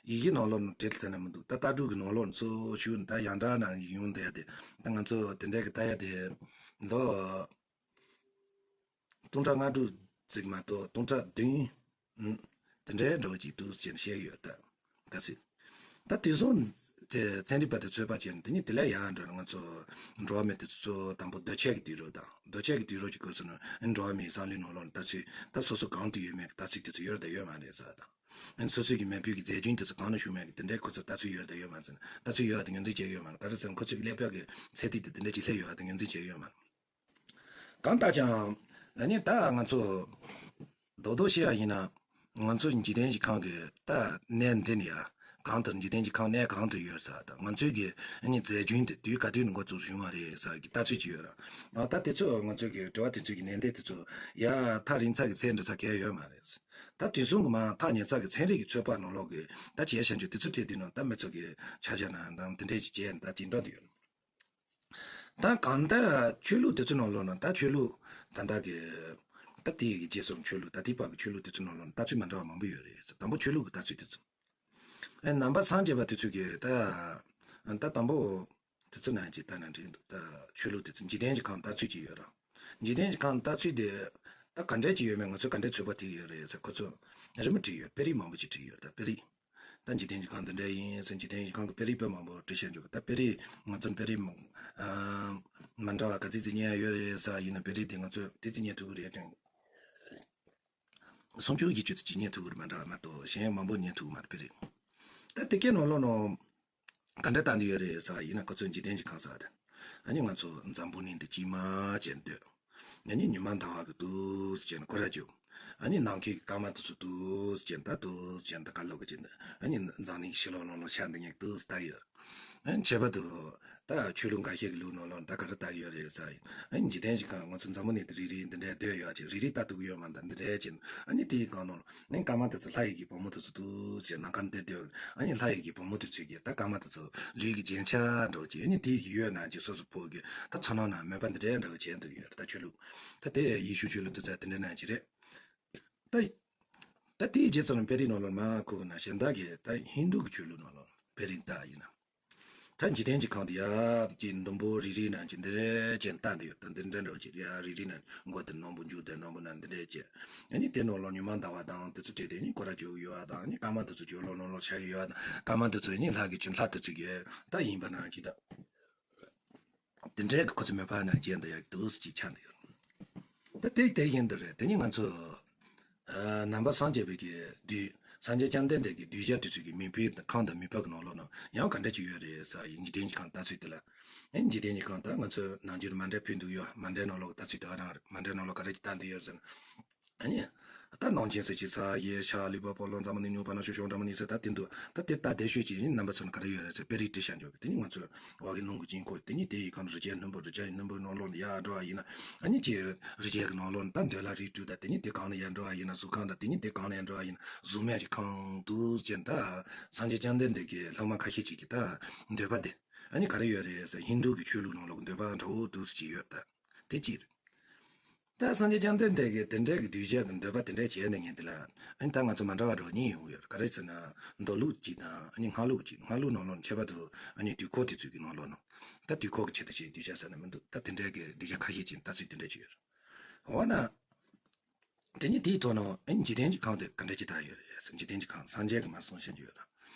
ཡི་གེ་ནང་ལོགས་ནས་བྲིས་ཚར་ན་མི་འདུག། ད་ལྟ་གྲུབ་ཀྱི་ནང་ལོགས་ནས་ཚུར་ཞུགས་ནས་ད་ཡང་དག་ནང་གི་ཡོང་བསྡད་དེ། ད་ང་ཚོ་དེ་འདྲ་གི་ལྟ་ཡ་དེ་ལོ་སྟོང་ཕྲག་ལྔ་དྲུག་ཙམ་མ་གཏོགས་སྟོང་ཕྲག་བདུན། ཨུམ། དེ་འདྲའི་འདྲ་བོ་ཅིག་འདུག་ཅེས་བཤད་ཡོད་ད། ད་ཚིག། ད་དེ་སོང་དེ་ཚན་རིག་པ་དེ་ཚོད་དཔག་བྱས་ནས་དེ་ནི་དེ་ལས་ཡང་འགྲོ་ན་ང་ཚོ་འགྲོ་བ་མི་དེ་ཚོ་དང་པོ་འདུ་བྱེད་ཀྱི་དུས་རབས་དང་འདུ་བྱེད་ཀྱི་དུས་རབས་ཀྱི་སྐབས་སུ་ནི་འགྲོ་བ་མིའི་བསམ་བློའི་ནང་ལོགས་ལ་ལྟ་ཚུལ་ད་སོ་སོ་གང་དུ་ཡོད་མེད་ཀྱི་ལྟ་ཚུལ་དེ་ཚོ་ཡོད་དང་ཡོད་མ་རེད་ཟེར་བ་དང་། སོ་སོ་གི་མེས་པོའི་གི་མཛེས་དཔྱོད་དེ་ཚོ་གང་ལ་བྱུང་མེད་ཀྱི་དེ་འདྲའི་ཁོ་ཚོ་ལྟ་ཚུལ་ཡོད་དང་ཡོད་མ་རེད་ཟེར་ན། ལྟ་ཚུལ་ཡོད་དང་ངོས་འཛིན་བྱས་ཡོད་མ་རེད། ག་རེ་ཟེར་ན་ཁོ་ཚོ་གི་ཀླད་པ་གི་ཚད་ཐིག་དེ་དེ་འདྲ་ཅིག་སླེབས་ཡོད་དང་ངོས་འཛིན་བྱས་ཡོད་མ་རེད། གང་ལྟར་ཀྱང་ཨ་ནི་ད་ང་ཚོ་རྡོག་རྡོག་བཤད་ཡ་ཡིན་ན་ང་ཚོ་འཇིག་རྟེན་གྱི་ཁམས་ཀྱི་ད་གནས་འདི་ནས་ཡ་ གང་དུ་འཇིག་རྟེན་གྱི་ཁམས་གནས་གང་དུ་ཡོད་ས་དང་། ང་ཚོའི་གི་ཨ་ནི་རྫས་རྒྱུན་དེ་དུས་ག་དུས་ནས་འགོ་བཙུགས་བྱུང་བ་རེད་ཟེར་གྱི་ལྟ་ཚུལ་ཅིག་ཡོད་ར། ཨ་ད་དེ་ཚོ་ང་ཚོའི་གི་དྲི་བ་དེ་ཚོའི་གི་ལན་འདེབས་དེ་ཚོ་ཡ་ཐག་རིང་ཚད་ཀྱི་ཚད་འདྲ་ཚད་གལ་ཡོད་མ་རེད། ད་དུས་གསུམ་གྱི་མ་ཐག་ཉེ་ཚད་ཀྱི་ཚན་རིག་གི་ཚོད་དཔག་ནང་ལོགས་ཀྱི་ད་བྱས་བྱ་འཇུག་དེ་ཚོ་བྲིས་དུས་ན་ད་མི་ཚོ་གི་ཆ་བཞག་ན་དང་དེ་འདྲས་ཅིག་བྱས་ནས་ད་ཅིག་འགྲོ་དུ་ཡོད། ད་གང་ལྟར་ཆོས་ལུགས་དེ་ཚོ་ནང་ལོགས་ན་ད་ཆོས་ལུགས་ད་ལྟ་གི་ད་དེ་ཡི་གི་རྗེས་སོར་ཆོས་ལུགས་ད་དེ་བར་གྱི་ཆོས་ལུགས་དེ་ཚོ་ནང་ལོགས་ན་ལྟ་ཚུལ་མ་འདྲ་བ་མང་པོ་ཡོད་རེད། དང་པོ་ཆོས་ལུགས་ཀྱི་ལྟ་ཚུལ་དེ་ཚོ། ཨེ་ནང་པ་སངས་རྒྱས་པ་དེ་ཚོ་གི་ད་ད་དང་པོ་དེ་ཚོ་ནང་གི་ད་ནང་འདྲེན་འདུག་ད་ཆོས་ལུགས་དེ་ཚོ་འཇིག་རྟེན་གྱི་ཁམས་ལྟ་ཚུལ་ཅིག་ཡོད་ར། འཇིག་རྟེན་གྱི་ཁམས་ལྟ་ཚུལ་དེ་ད་ག་འདྲས་ཅིག་ཡོད་མེད་ང་ཚོས་ག་འདྲས་ཚོད་དཔག་བྱེད་ཀྱི་ཡོད་རེད་ཟེར་ཁོ་ཚོ་རི་མོ་བྲིས་ཡོད། དཔེ་རིས་མང་པོ་ཅིག་བྲིས་ཡོད། ད་དཔེ་རིས། ད་འཇིག་རྟེན་གྱི་ཁམས་འདི་འདྲ་ཡིན་ཟེར་འཇིག་རྟེན་གྱི་ཁམས་ཀྱི་དཔེ་རིས་དཔེ་མང་པོ་བྲིས་བཞག་འཇུག་ད་དཔེ་རིས་ང་ཚོ་དཔེ་རིས་མང་ཨ་མ་འདྲ་བ་ག་ཚོད་ཅིག་རྙེད་ཡ་ཡོད་རེད་ཟེར་ཡིན་ན། དཔེ་རིས་དེ་ང་ཚོས་དེ་ཅིག་རྙེད་ཐུབ་ཀྱི་རེད་ཀྱང་། སུམ་ཅུ་བཞི་བཅུ་ཙམ་ཅིག་རྙེད་ཐུབ་ཀྱི་རེད་མ་འདྲ་བ་མ་གཏོགས་གཞན་མང་པོ་རྙེད་ཐུབ་ཀྱི་མ་རེད། དཔེ་རིས་ད་དེ་གའི་ནང་ལོགས་ནང་ག་འདྲ་བཏང་གི་ཡོད་རེད་ཟེར་ཡིན་ན། ཁོ་ཚོས་འཇིག་རྟེན་གྱི་ཁམས་ཟེར་དེ་ཨ་ནི་ང་ཚོ་འཛམ་བུ་གླིང་འདི་གཅིག་མ་བྱས་འདོད། ཨ་ནི་ཉི་མ་ཟླ་བ་གི་འདུག་ཟེར་ནས་སྐོར་ར་རྒྱུག་ཨ་ནི་ནམ་མཁའི་གི་སྐར་མ་དེ་ཚོ་འདུག་ཟེར་ནས་ད་འདུག་ཟེར་ནས་ད་ག་ལོག་གི་ཨ་ནི་འཛམ་གླིང་ཕྱི་ལོགས་ནང་ལོགས་ཤར་འདི་ངེས་འདུག་ཟེར་ད་ཡོད། ཨ་ནི་ཁྱད་པར་དུ་ད་ཆོས་ལུགས་འགའ་ཤས་ཀྱི་ལུགས་ནང་ལོགས་ད་ག་རེ་ལྟ་གི་ཡོད་རེད་ཟེར་ཡིན། ཨ་ནི་འཇིག་རྟེན་གྱི་ཁམས་ང་ཚོ་འཛམ་བུ་གླིང་འདི་རིལ་རིལ་འདི་འདྲའི་སྡོད་ཡོད་ཅིག་རིལ་རིལ་ལྟ་ཐུབ་ཀྱི་ཡོད་མ་འདུག་འདི་འདྲའི་ཅིག་ཨ་ནི་དེའི་སྒང་ནང་ཨ་ནི་སྐར་མ་དེ་ཚོ་ལྷ་ཡི་གི་བུ་མོ་དེ་ཚོ་འདུག་ཟེར་ནམ་མཁའ་འདིར་སྡོད། ཨ་ནི་ལྷ་ཡི་གི་བུ་མོ་དེ་ཚོས་ཀྱི་ད་སྐར་མ་དེ་ཚོ་ལུས་ཀྱི་རྒྱན་ཆ་འདྲ་བོ་ཅིག་ཨ་ནི་དེ་ཡི་གི་ཡོད་ན་ཅིག་སོ་སོ་ཕོ་གི་ད་ཚོར་སྣང་ན་མོས་པ་འདི་འདྲའི་འདྲ་བོ་བྱས་འདུག་ཡོད་རེད། ད་ཆོས་ལུགས་ད་དེ་ཡེ་ཤུ་ཆོས་ལུགས་དེ་ཚོ་དེ་འདྲ་ནང་ཅིག་རེད། ད་ད་དེའི་རྗེས་ཚོ་ནང་དཔེ་རིས་ནང་ལོགས་མ་ཁུག་ན་གཞན་དག་གི་ད་ཧིན་རྡུ་གི་ཆོས་ལུགས་ནང་ལོགས་དཔེ་རིས་ད་ཡིན་ན། ད་འཇིག་རྟེན་གྱི་ཁམས་དེ་ཡར་ཅིག་ཟླུམ་པོ་རིལ་རིལ་ནང་ཅིག་འདི་རེ་ཅན་ལྟ་འདི་ཡོད་ད། འདི་འདྲ་འདྲ་བོ་ཅིག་ཡར་རིལ་རིལ་ནང་མགོ་དེ་སྣུམ་པོ་མཇུག་དེ་སྣུམ་པོ་ནང་འདི་འདྲ་ཅིག་ཨ་ནི་དེ་ནང་ལོགས་ཉི་མ་ཟླ་བ་དང་དེ་ཚོ་བྲིས་ཏེ་ནི་སྐོར་ར་རྒྱུག་ཡོད་ཨ་དང་། ཨ་ནི་སྐར་མ་དེ་ཚོ་བྱོལ་ལོག་ནང་ལོགས་ཤར་ཡོད་ཨ་དང་། སྐར་མ་དེ་ཚོ་ནི་ལྷ་གི་ཆུ་ལྷ་དེ་ཚོ་གི་ད་ཡིན་པ་ནང་ཅིག་ད། དེ་འདྲའི་གི་ཁོ་ཚོ་མོས་པ་ནང་ཅན་དུ་ཡག་འདུག་ཅིག་ཆགས་འདུག་ཡོད། ད་དེ་དེ་བཞིན་དུ་རེད། དེ་ནི་ང་ཚོ་ཨ་ནང་པ་སངས་རྒྱས་པའི་གི་གདུལ་སངས་རྒྱས་བཅོམ་ལྡན་འདས་ཀྱི་གདུལ་བྱ་དེ་ཚོ་གི་མིང་པའི་ཁམས་དང་མིང་པ་གི་ནང་ལོགས་ན་ཡང་ག་འདྲ་ཅིག་ཡོད་རེད་ཟེར་ཡིན། འཇིག་རྟེན་གྱི་ཁམས་ལྟ་ཚུལ་དེ་ལ། ཨེ་འཇིག་རྟེན་གྱི་ཁམས་ད་ང་ཚོ་ནང་ཆོས་མཎྜལ་ཕུལ་འདུག་ཡོད། མཎྜལ་ནང་ལོགས་ལྟ་ཚུལ་དེ་ག་རང་རེད། མཎྜལ་ནང་ལོགས་ག་རེ་ཅིག་ལྟ་འདུག་ཡོད་ཟེར་ན། ཨ་ནི། ད་གནང་སྦྱིན་སྲེག་བྱེད་ས་ཡེ་ཤ་ལུས་པ་སྤོ་ལོ་མཛའ་མོ་ནི་ཉུང་བ་ན་ཤོ་ཤོ་འདྲ་མོ་ནི་ཟེར་ད་དེ་འདུག་ད་དེ་ལྟ་དེ་ཤོད་ཅིག་ཡིན་རྣམ་པ་ཚོ་ནི་ག་རེ་ཡོད་རེད་ཟེར་དཔེ་རིས་བྲིས་བཞག་འཇོག་གི་དེ་ནི་ང་ཚོས་བ་གི་རླུང་གི་དཀྱིལ་འཁོར་དེ་ནི་དེ་ཡི་གང་རི་རྒྱལ་སྣུམ་པོ་རི་རྒྱལ་ཡི་སྣུམ་པོའི་ནང་ལོགས་ནི་ཡར་འགྲོ་བ་ཡིན་ན། ཨ་ནི་ཅི་རི་རྒྱལ་གི་ནང་ལོགས་ནི་ད་འདོད་ལྷ་རིགས་དྲུག་ད་དེ་ནི་དེ་གང་ནས་ཡར་འགྲོ་བ་ཡིན་ན། གཟུགས་ཁམས་ད་དེ་ནི་དེ་གང་ནས་ཡར་འགྲོ་བ་ཡིན་ན། གཟུགས་མེད་ཀྱི་ཁམས་འདུག་ཅེས་ད་སངས་རྒྱས་བཅོམ་ལྡན་འདས་ཀྱི་སློབ་མ་ཁ་ཤས་ཅིག་གི་ད་འདོད་པ་དེ་ཨ་ནི་ག་རེ་ཡོད་རེད་ཟེར་ཧིན་རྡུ་གི་ཆོས་ལུགས་ནང་ལོགས་གི་འདོད་པ་འདྲ་བོ་འདུག་ཅིག་ཡོད་ད། དེ་གཅིག་རེད། ད་སངས་རྒྱས་བཅོམ་ལྡན་འདས་ཀྱིས་དེ་འདྲའི་གི་གདུལ་བྱ་གི་འདོད་པ་དེ་འདྲ་བྱས་ནས་ངས་འདི་ལ་ཨ་ནི་ད་ང་ཚོ་མ་འདྲ་བ་འདྲ་བ་གཉིས་ཡོང་གི་ཡོད་རེད། ག་རེ་ཟེར་ན་མདོ་ལུགས་གཅིག་དང་ཨ་ནི་སྔགས་ལུགས་གཅིག་སྔགས་ལུགས་ནང་ལོགས་ནས་ཁྱད་པར་དུ་ཨ་ནི་དུས་འཁོར་དེ་ཚོའི་གི་ནང་ལོགས་ནང་ད་དུས་འཁོར་གྱི་ཆེད་དུ་བྱས་གདུལ་བྱ་ཟེར་ན་མི་འདུག་ད་དེ་འདྲའི་གི་གདུལ་བྱ་ཁ་ཤས་ཅིག་ལྟ་ཚུལ་དེ་འདྲ་ཅིག་ཡོད་རེད། འོ་ན། དེ་ནི་དེའི་ཐོག་ནས་ཨ་ནི་འཇིག་རྟེན་གྱི་ཁམས་དེ་ག་འདྲ་ཅིག་ལྟ་ཡོད་རེད་ཟེར། འཇིག་རྟེན་གྱི་ཁམས་སངས་རྒྱས་ཀྱིས་མར་གསུངས་བཞག་རྒྱུ་ཡོད་ད།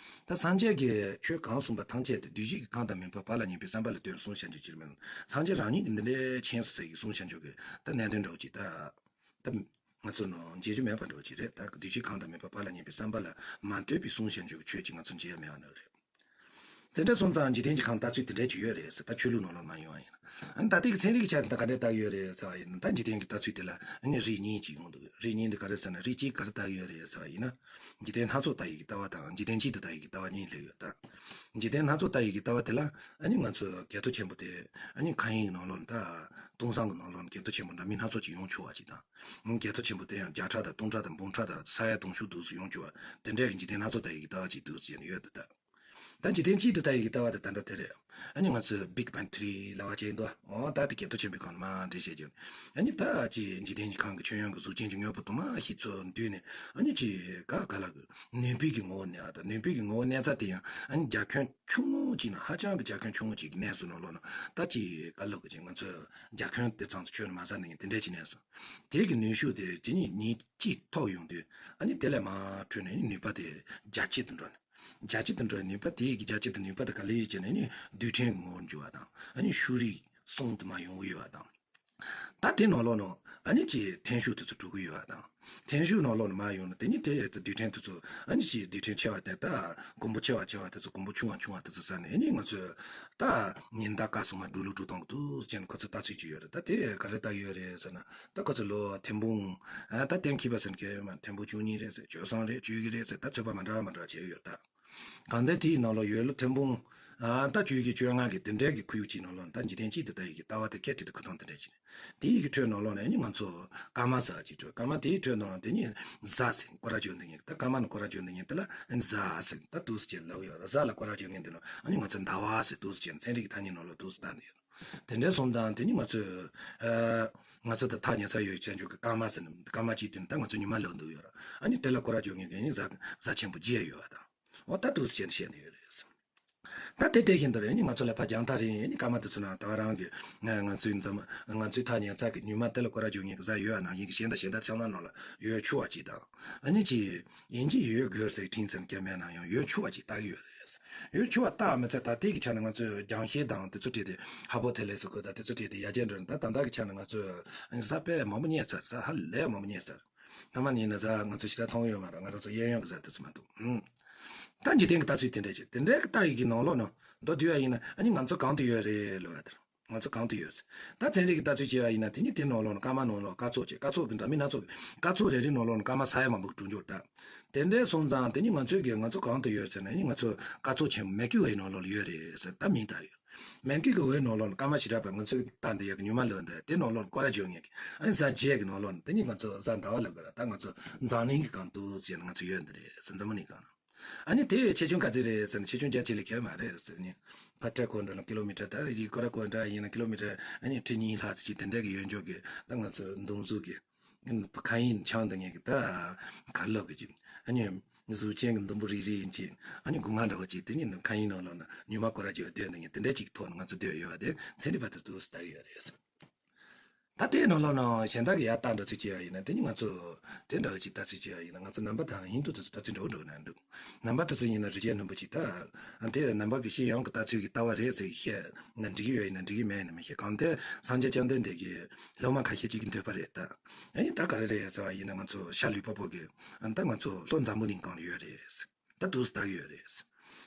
ད་སངས་རྒྱས་ཀྱིས་ཆོས་གང་གསུངས་པ་ཐམས་ཅད་དེ་གདུལ་བྱའི་གི་ཁམས་དང་མིན་པ་བར་ལ་གནས་པའི་བསམ་པ་ལ་ལྟོས་ནས་གསུངས་བཞག་རྒྱུ་ཅིག་མིན། སངས་རྒྱས་རང་ཉིད་ཀྱིས་འདི་འདྲའི་མཁྱེན་སོང་ཟེར་གྱི་གསུངས་བཞག་རྒྱུ་གི་ད་གནད་དོན་འདྲ་བོ་ཅིག་ད། ད་ང་ཚོ་ནང་མཇལ་རྒྱུ་མེད་པ་འདྲ་བོ་ཅིག་རེད། ད་གདུལ་བྱའི་ཁམས་དང་མིན་པ་བར་ལ་གནས་པའི་བསམ་པ་ལ་མ་ལྟོས་པའི་གསུངས་བཞག་རྒྱུ་གི་ཆོས་ཅིག་ང་ཚོ་མཇལ་ཡ་མེད་པ་འདྲ་བོ་རེད། དེ་འདྲ་སོང་ཙང་འཇིག་རྟེན་གྱི་ཁམས་ལྟ་ཚུལ་དེ་འདྲ་ཅིག་ཡོད་རེད་ཟེར། ད་ཆོས་ལུགས་ནང་ལ་མ་ཡོང་བ་ཡིན་ན། ཨ་ནི་ད་ལྟའི་གི་ཚན་རིག་གི་ཆ་ནས་ད་ག་འདྲ་ལྟ་གི་ཡོད་རེད་ཟེར་བ་ཡིན་ན། ད་འཇིག་རྟེན་གྱི་ལྟ་ཚུལ་དེ་ལ་ཨ་ནི་རིགས་གཉིས་ཅིག་ཡོང་འདུག་རིགས་གཉིས་འདི་ག་རེ་ཟེར་ན། རིགས་གཅིག་ག་རེ་ལྟ་གི་ཡོད་རེད་ཟེར་བ་ཡིན་ན། འཇིག་རྟེན་སྣ་ཚོགས་ལྟ་ཡི་གི་ལྟ་བ་དང་འཇིག་རྟེན་གཅིག་ཏུ་ལྟ་ཡི་གི་ལྟ་བ་གཉིས་སླེབས་ཡོད་ད། འཇིག་རྟེན་སྣ་ཚོགས་ལྟ་ཡི་གི་ལྟ་བ་དེ་ལ་ཨ་ནི་ང་ཚོས་རྒྱལ་ཐོ་ཆེན་པོ་དེ་ཨ་ནི་མཁའ་དབྱིངས་ཀྱི་ནང་ལོགས་ནས་ད་སྟོང་སང་གི་ནང་ལོགས་ནས་རྒྱལ་ཐོ་ཆེན་པོ་འདྲ་མིན་སྣ་ཚོགས་ཅིག་ཡོང་ཆོག་པ་ཅིག་དང་། རྒྱལ་ཐོ་ཆེན་པོ་དེ་ཡང་བརྒྱ་ཕྲག་དང་སྟོང་ཕྲག་དང་འབུམ་ཕྲག་དང་ས་ཡ་དུང་ཕྱུར་དུས་སུ་ཡོང་ཆོག་པ་དེ་འདྲའི་གི་འཇིག་རྟེན་སྣ་ཚོགས་ལྟ་ཡི་གི་ལྟ་བ་ཅིག་འདུག་ཟེར་ནས་ཡོད་འདུག་ད། ད་འཇིག་རྟེན་གཅིག་ཏུ་ལྟ་ཡི་གི་ལྟ་བ་དེ་ད་ལྟ་དེ་རེད། ཨ་ནི་ང་ཚོས་Big Bang Theory་ལབ་པ་ཅིག་འདུག་འོ་ད་དེ་རྒྱལ་ཐོ་ཆེན་པོའི་སྒང་ནས་མར་འགྲེལ་བཤད་བརྒྱབ། ཨ་ནི་ད་ཅིག་འཇིག་རྟེན་གྱི་ཁམས་ཀྱི་ཁྱོན་ཡོངས་ཀྱི་གཟུགས་ཅན་གྱི་དངོས་པོ་དུ་མ་ཞིག་ཚུར་བསྡུས་ནས་ཨ་ནི་ཅིག་ག་ག་ལ་གི་ནུས་པའི་གི་ངོ་བོ་གནས་པ་དང་། ནུས་པའི་གི་ངོ་བོ་གནས་ཚད་དེ་ཡང་ཨ་ནི་རྒྱ་ཁྱོན་ཆུང་ངུ་ཅིག་ནས་ཧ་ཅང་གི་རྒྱ་ཁྱོན་ཆུང་ངུ་ཅིག་གི་གནས་སུ་ནང་ལོགས་ན་ད་ཅིག་ག་ལ་གི་ཅིག་ང་ཚོས་རྒྱ་ཁྱོན་དེ་ཙམ་དུ་ཁྱོན་ནས་མ་ཟ་ནས་དེ་འདྲས་ཅིག་གནས་སོང་། དེ་གི་ནུས་ཤུགས་དེ་དེ་ཉིད་ཉིད་ཅིག་ཐོག་ཡོང་དུས་ཨ་ནི་དེ་ལས་མར་འཕྲོས་ནས་ནུས་པ་དེ་རྒྱ་ཆེ་དུ་འགྲོ་ནས། རྒྱ་ཆེ་དུ་འགྲོ་ནུས་པ་དེ་ཡི་གི་རྒྱ་ཆེ་དུ་ནུས་པ་དེ་ག་ལེ་ཡོད་ཅེ་ན་ནི་རྡུལ་ཕྲན་གྱི་ངོ་བོར་འགྱུར་བ་དང་། ཨ་ནི་ཤུགས་རིག་གསུམ་དུ་མ་ཡོང་གི་ཡོད་པ་དང་། ད་དེ་ནང་ལོགས་ནང་ཨ་ནི་ཅིག་ཐན་ཤུགས་དེ་ཚོ་འགྲོ་གི་ཡོད་པ་དང་། ཐན་ཤུགས་ནང་ལོགས་ནང་མ་ཡོང་ན་དེ་ནི་དེ་ཡི་རྡུལ་ཕྲན་དེ་ཚོ་ཨ་ནི་ཅིག་རྡུལ་ཕྲན་ཆེ་བ་དེ་ད་གོང་བུ་ཆེ་བ་ཆེ་བ་དེ་ཚོ་གོང་བུ་ཆུང་བ་ཆུང་བ་དེ་ཚོ་ཟ་ནས་ཨ་ནི་ང་ཚོས་ད་ཉིན་ཟླ་སྐར་གསུམ་མ་འགྲོ་ལུགས་འགྲོ་སྟངས་འདུག་ཅེ་ན་ཁོ་ཚོ་ལྟ་ཚུལ་ཅིག་ཡོད་རེད། ད་དེ་ག་རེ་ལྟ་གི་ཡོད་རེད་ཟེར་ན། ད་ཁོ་ཚོ་ལོ་ཐེར་འབུམ་ཨ་ད་གཏན་འཁེལ་བ་ཟེར་མཁན་ཡོད་མ། ཐེར་འབུམ་བཅུ་གཉིས་རེད་ཟེར། བཅུ་གསུམ་རེད། བཅུ་དགུ་རེད་ཟེར། ད་ཚོད་དཔག་མ་འདྲ་བ་མ་འདྲ་བ་བྱས་ཡོད་ད། གང་ལྟར་དེའི་ནང་ལོགས་ཡོས་ལོ་ཐེར་འབུམ། ཨ་ད་བཅུ་ཡི་གི་བཅོ་ལྔ་གི་དེ་འདྲའི་གི་ཁོར་ཡུག་ཅིག་ནང་ལོགས་ད་འཇིག་རྟེན་གཅིག་ཏུ་ལྟ་ཡི་གི་ལྟ་བ་དེ་སྐད་དྲིལ་དུ་ཁུ་ཐང་དེ་འདྲ་ཅིག་ནས། དེ་ཡི་གི་ཁྲོད་ནང་ལོགས་ནས་ཨ་ནི་ང་ཚོ་ཀརྨ་ཟེར་ཅིག་འདུག་ཀརྨ་དེའི་ཁྲོད་ནང་དེ་ཉིད་གཟའ་ཟེར་སྐོར་ར་བྱོན་དེ་ཉིད་ད་ཀརྨ་ནི་སྐོར་ར་བྱོན་དེ་ཉིད་དེ་ལ་ཨ་ནི་གཟའ་ཟེར་ད་འདུག་སེ་ཅིག་ལབ་ཡོད་ར། གཟའ་ལ་སྐོར་ར་བྱོན་མཁན་དེ་ལ་ཨ་ནི་ང་ཚོ་ཟླ་བ་ཟེར་འདུག་སེ་ཅིག་ཚན་རིག་གི་ཐ་སྙད་ནང་ལོགས་འདུག་སེ་བཏགས་ནས་ཡོད། དེ་འདྲའི་སོང་ཙང་དེ་ཉིད་ང་ཚོས་ཨ་ང་ཚོ་ད་ཐག་ཉེ་ས་ཡོད་ཅན་ཅུ་གི་ཀརྨ་ཟེར་ནས་ཀརྨ་གཅིག་དེ་ནི་ད་ང་ཚོ་ཉི་མ་ལོག་འདུག་ཡོད་ར། ཨ་ནི་དེ་ལ་སྐོར་ར་བྱོན་མཁན་གི་ཨ་ནི་གཟའ་གཟའ་ཆེན་པོ་བརྒྱད་ཡོད་བ་དང་། འོ་ད་འདུག་སེ་བྱས་ནས་བཤད་ནས་ཡོད་རེད། ད་དེ་དེ་བཞིན་དུ་རེད། ཨ་ནི་ང་ཚོ་ལ་ཕ་རྒྱང་ཐག་རིང་། ཨ་ནི་ཀརྨ་དེ་ཚོ་ན་ད་རང་གི་ང་ང་ཚོའི་འཛམ་ང་ཚོའི་ཐག་ཉེ་ས་གི་ཉི་མ་དེ་ལ་སྐོར་ར་བྱོན་མཁན་གི་གཟའ་ཡོད་ཨ་ནང་བཞིན་གི་གཞན་དང་གཞན་དག་ཆགས་ན་ནང་ལ་ཡོད་ཆུ་བ་ཅིག་དང་། ཨ་ནི་ཅི་ཡིན་གྱི་ཡོད་དགོས་ཟེར་ཁྲིན་ཚན་སྐྱ་མེད་ན་ཡང་ཡོད་ཆུ་བ་ཅིག་ལྟ་གི་ཡོད་རེད། ཡོད་ཆུ་བ་ལྟ་མི་ཚད་ད་ལྟའི་གི་ཆ་ནས་ང་ཚོས་རྒྱང་ཤེལ་དང་དེ་ཚོ་བྲིས་ཏེ་ཧ་པོ་ཐེ་ལེ་སི་ཀོ་ད་དེ་ཚོ་བྲིས་ཏེ་ཡ་རྒྱས་འགྲོ་ན་ད་ད་ལྟ་གི་ཆ་ནས་ང་ཚོས་གཟའ་དཔེ་མང་པོ་རྙེད་ཚར། གཟའ་ཧ་ལས་མང་པོ་རྙེད་ཚར། སྔ་མ་ནས་ཡིན་ན་གཟའ་ང་ཚོ་ཞེ་དྲག་མཐོང་ཡོད་མ་རེད། ང་རང་ཚོ་གཡས་གཡོན་གྱི་གཟའ་དེ་ཚོ་མ་གཏོགས། ཨུམ། ད་འཇིག་རྟེན་གྱི་ལྟ་ཚུལ་དེ་འདྲ་ཅིག་དེ་འདྲའི་གི་ལྟ་ཡི་གི་ནང་ལོགས་ནང་མདོར་བསྡུས་པ་ཡིན་ན་ཨ་ནི་ང་ཚོ་གང་དུ་ཡོད་རེད་ལབ་པ་དེར། ང་ཚོ་གང་དུ་ཡོད་ཟེར། ད་ཚན་རིག་གི་ལྟ་ཚུལ་བྱས་པ་ཡིན་ན་དེ་ནི་དེ་ནང་ལོགས་ནང་ཀརྨ་ནང་ལོགས་སྐར་ཚོགས་བྱས། སྐར་ཚོགས་ཀྱི་འདྲ་མིན་སྣ་ཚོགས་ཀྱི་སྐར་ཚོགས་རེ་རེའི་ནང་ལོགས་ནང་ཀརྨ་ས་ཡ་མང་པོ་གྲུབ་འབྱོར་ད། དེ་འདྲའི་སོང་ཙང་དེ་ནི་ང་ཚོའི་གི་ང་ཚོ་གང་དུ་ཡོད་ཟེར་ན་ཨ་ནི་ང་ཚོ་སྐར་ཚོགས་ཆེན་མོ་མེ་ཀི་ཝེ་ནང་ལོགས་ལ་ཡོད་རེད་ཟེར་ད་མིང་བཏགས་ཡོད། མེ་ཀི་གི་འོད་ནང་ལོགས་ནས་སྐར་མ་ཞེ་དྲག་པ་ང་ཚོའི་ལྟ་འདི་ཡག་གི་ཉི་མ་ལོན་འདི་དེ་ནང་ལོགས་སྐོར་ར་བྱོན་ངེས་ཀྱི་ཨ་ནི་གཟའ་བརྒྱད་ཀྱི་ནང་ལོགས་ནས་དེ་ནི་ང་ཚོ་གཟའ་ཟླ་བ་ལ་དགོས་ར། ད་ང་ཚོ་འཛམ་གླིང་གི་སྒང་དུ་ཟེར་ནས་ང་ཚོ་ཡོད་འདི་རེད་ཟེར། འཛམ་བུ་གླིང་སྒང་ན་ཨ་ནི་དེ་ཆེ་ཆུང་ག་ཚོད་རེད་ཟེར་ན་ཆེ་ཆུང་རྒྱ་ཆེ་ལ་ཁྱད་མ་རེད་ཟེར་ནས་ཕར་ཏྲེ་ཀོ་འདྲ་ལ་ཀི་ལོ་མི་ཊར་ད་རེ་རེ་སྐོར་ར་སྐོར་འདྲ་ཡིན་ན་ཀི་ལོ་མི་ཊར་ཨ་ནི་ཁྲི་གཉིས་ལྷག་ཙམ་ཅིག་དེ་འདྲ་གི་ཡོད་འཇོག་གི་ད་ང་ཚོ་མདུང་ཟུར་གི་མཁའ་དབྱིངས་འཕྱང་འདི་ངེས་ཀྱི་ད་གར་ལོག་གི་ཅིག་ཨ་ནི་གཟུགས་ཅན་གྱི་འདུན་པོ་རིག་རིག་ཡིན་ཅིག་ཨ་ནི་སྒོ་ང་འདྲ་བོ་ཅིག་དེ་ཉིད་མཁའ་དབྱིངས་ནང་ལོགས་ན་ཉི་མ་སྐོར་ར་བྱེད་པ་སྡོད་འདི་ངེས་དེ་འདྲ་ཅིག་ཐོག་ནས་ང་ཚོ་སྡོད་ཡོད་པ་དེ་ཚན་རིག་པ་དེ་ཚོས་ལྟ་གི་ཡོད་རེད། ད་དེའི་ནང་ལོགས་ན་གཞན་དག་གི་ཡར་ལྟ་འདྲ་ཚིག་བྱས་པ་ཡིན་ན་དེ་ནི་ང་ཚོ་དེ་འདྲ་ཅིག་ལྟ་ཚིག་བྱས་པ་ཡིན་ན་ང་ཚོ་ནམ་པ་དང་ཧིན་དུ་དེ་ཚོ་ལྟ་ཚིག་འདྲ་བོ་འདྲ་བོ་ན་འདུག་ནམ་པ་དེ་ཚོ་ཡིན་ན་རི་རྒྱལ་རིན་པོ་ཆེ་ད་དེ་ནམ་པ་གི་ཤེས་ཡོན་གྱི་ལྟ་ཚུལ་གྱི་ལྟ་བ་རེད་ཟེར་བཤད་ན་འགྲིག་གི་ཡོད་ཡིན་ན་འགྲིག་གི་མེད་ཡིན་ན་མི་ཤེས། གང་ལྟར་སངས་རྒྱས་བཅོམ་ལྡན་འདས་ཀྱི་སློབ་མ་ཁ་ཤས་ཅིག་གི་འདོད་པ་རེད་ད། ཨ་ནི་ད་ག་རེ་རེད་ཟེར་བ་ཡིན་ན་ང་ཚོ་ཤར་ལུས་པ་པོ་གི་ཨ་ནི་ད་ང་ཚོ་ལྷོ་འཛམ་བུ་གླིང་སྒང་ལ་ཡོད་རེད། ད་འདུག་སེ་ལྟ་གི་ཡོད་རེད།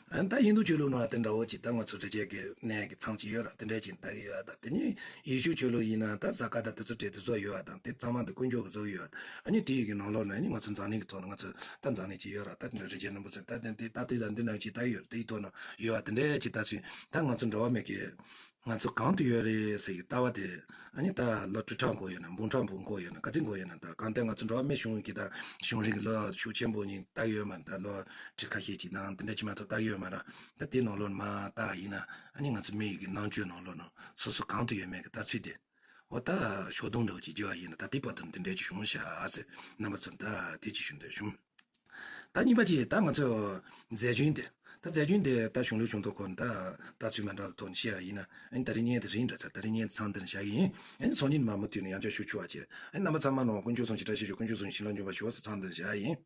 ཨ་ནི་ད་ཧིན་དུ་ཆོས་ལུགས་ནང་དེ་འདྲ་བོ་ཅིག་ད་ང་ཚོ་རི་རྒྱལ་གྱི་གནས་ཀྱི་མཚམས་ཅིག་ཡོད་ར་དེ་འདྲ་ཅིག་ལྟ་གི་ཡོད་ད། དེ་ནི་ཡེ་ཤུ་ཆོས་ལུགས་ཡིན་ན་ད་ས་ག་ད་དེ་ཚོ་བྲིས་ཏེ་བཟོ་ཡོད་ད། དེ་ཚང་མ་འདི་དཀོན་མཆོག་གི་བཟོ་ཡོད། ཨ་ནི་དེ་ཡི་གི་ནང་ལོགས་ནས་ཨ་ནི་ང་ཚོ་འཛམ་གླིང་གི་ཐོག་ནས་ང་ཚོ་ད་འཛམ་གླིང་ཅིག་ཡོད་ར་ད་དེ་འདྲ་རི་རྒྱལ་རིན་པོ་ཆེ་ད་དེ་དེ་ད་དེ་ད་འདི་ན་ཅིག་ལྟ་གི་ཡོད་ར་དེའི་ཐོག་ན་ཡོད་བ་དེ་འདྲ་ཅིག་ལྟ་ཚུལ་ད་ང་ཚོ་འགྲོ་བ་མི་གི་ང་ཚོ་གང་དུ་ཡོད་རེད་ཟེར་གྱི་ལྟ་བ་དེ། ཨ་ནི་ད་ལོ་ཁྲི་ཕྲག་འགོར་ཡོད་ན་འབུམ་ཕྲག་འབུམ་འགོར་ཡོད་ན་ག་ཚོད་འགོར་ཡོད་ན་ད་གང་ལྟར་ང་ཚོ་འགྲོ་བ་མི་གཞུང་གི་ད་གཞུང་རིང་གི་ལོ་ཤུགས་ཆེན་པོ་ཉིད་ལྟ་ཡོད་མ་ད་ལོ་ཁྲི་ཁ་ཤས་ཀྱི་ནང་དེ་འདྲ་ཅིག་མ་གཏོགས་ལྟ་ཡོད་མ་ར། ད་དེ་ནང་ལོགས་མ་ལྟ་ཡིན་ན་ཨ་ནི་ང་ཚོ་མི་ཡི་གི་ནང་ཆོས་ནང་ལོགས་ནང་སོ་སོ་གང་དུ་ཡོད་མེད་ཀྱི་ལྟ་ཚུལ་དེ་འོ་ད་ཤོག་དུང་འདྲ་བོ་ཅིག་བརྒྱབ་པ་ཡིན་ན་ད་དེ་བར་དུ་དེ་འདྲ་ཅིག་བྱུང་ཤག་ཟེར་རྣམ་པ་ཚོར་ད་དེ་ཅིག་ཞུ་འདོད་བྱུང་། ད་གཉིས་པ་ཅིག་ད་ང་ཚོ་མཛད་རྒྱུན་དེ་ད་མཛད་རྒྱུན་དེ་ད་གཞུང་ལུགས་གཞུང་ཐོག་ཁོ་ན་ད་ད་ཚུལ་མ་འདྲ་བའི་ཐོག་ནས་བཤད་པ་ཡིན་ན་ཨ་ནི་ད་རིང་བརྙན་དེ་རིང་འདྲ་ཚར། ད་རིང་བརྙན་དེ་ཚང་འདིར་བཞག་གི་ཡིན། ཨ་ནི་སང་ཉིན་མ་མོ་དུས་ནས་ཡང་བསྐྱར་ཤུགས་ཆུ་བ་བྱེད། ཨ་ནི་རྣམ་པ་ཚང་མ་ནང་དཀོན་མཆོག་གསུམ་གྱི་བཀྲ་ཤིས་ཤོག་དཀོན་མཆོག་གསུམ་གྱི་བྱིན་རླབས་འབྱུང་བར་ཤོག་ཟེར་ཚང་འདིར་བཞག་ཡིན།